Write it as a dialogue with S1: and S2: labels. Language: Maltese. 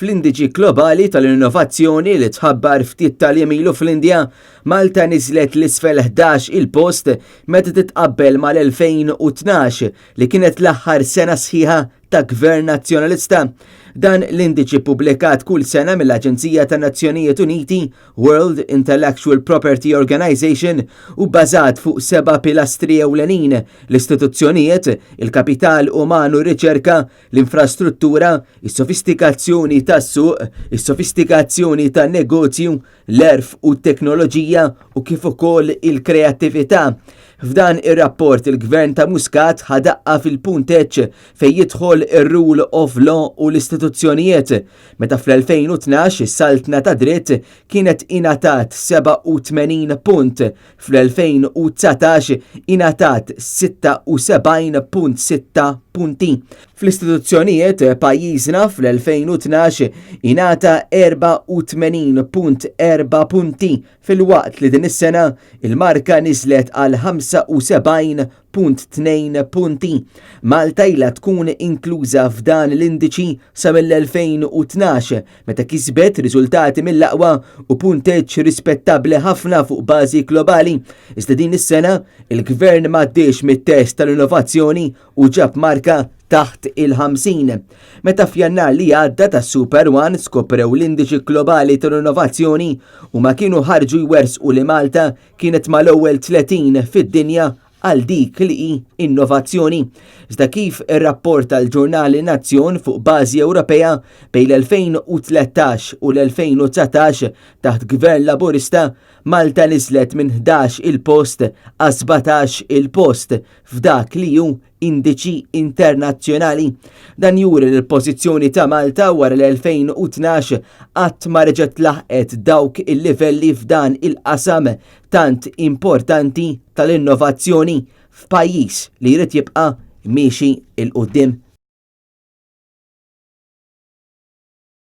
S1: Fl-Indiċi Globali tal-Innovazzjoni li tħabbar ftit tal-jiem ilu fl-Indja, Malta niżlet 'l isfel 11 il-post meta titqabbel mal-2012 li kienet l-aħħar sena sħiħa ta' Gvern Nazzjonalista. Dan l-indiċi ppubblikat kull sena mill-Aġenzija tan-Nazzjonijiet Uniti, World Intellectual Property Organization, hu bbażat fuq seba' pilastri ewlenin, l-istituzzjonijiet, il-kapital uman u r-riċerka, l-infrastruttura, is-sofistikazzjoni tas-suq, is-sofistikazzjoni tan-negozju, l-għerf u t-teknoloġija u kif ukoll il-kreattività. F'dan ir-rapport il-Gvern ta' Muscat ħa daqqa fil-punteġġ fejn jidħol ir-rule of law u l-istituzzjonijiet, meta fl-2012 is-saltna tad-dritt kienet ingħatat 87 punt, fl-2019 ingħatat 76.6 punti. Fl-istituzzjonijiet, pajjiżna fl-2012 ingħata 84.4 punti filwaqt li din is-sena il-marka niżlet għal 75.2 punti. Malta ilha tkun inkluża f'dan l-indiċi sa mill-2012 meta kisbet riżultati mill-aqwa u punteġġ rispettabbli ħafna fuq bażi globali. Iżda din is-sena il-Gvern m'għaddiex mit-test tal-innovazzjoni u ġab marka taħt il-50. Meta f'Jannar li għadda ta' Super One skoprew l-indiċi globali tal-innovazzjoni u ma kienu ħarġu jwersqu li Malta kienet mal-ewwel 30 fid-dinja għal dik li hi innovazzjoni. Iżda kif irrapporta l-ġurnal In-Nazzjon fuq bażi Ewropea bejn l-2013 u l-2019 taħt Gvern Laburista, Malta niżlet minn 11 il-post għal 17 il-post f'dak li hu indiċi internazzjonali. Dan juri li l-pożizzjoni ta' Malta wara l-2012 qatt ma reġgħet laħqet dawk il-livelli f'dan il-qasam tant importanti tal-innovazzjoni f'pajjiż li jrid jibqa' miexi 'l quddiem.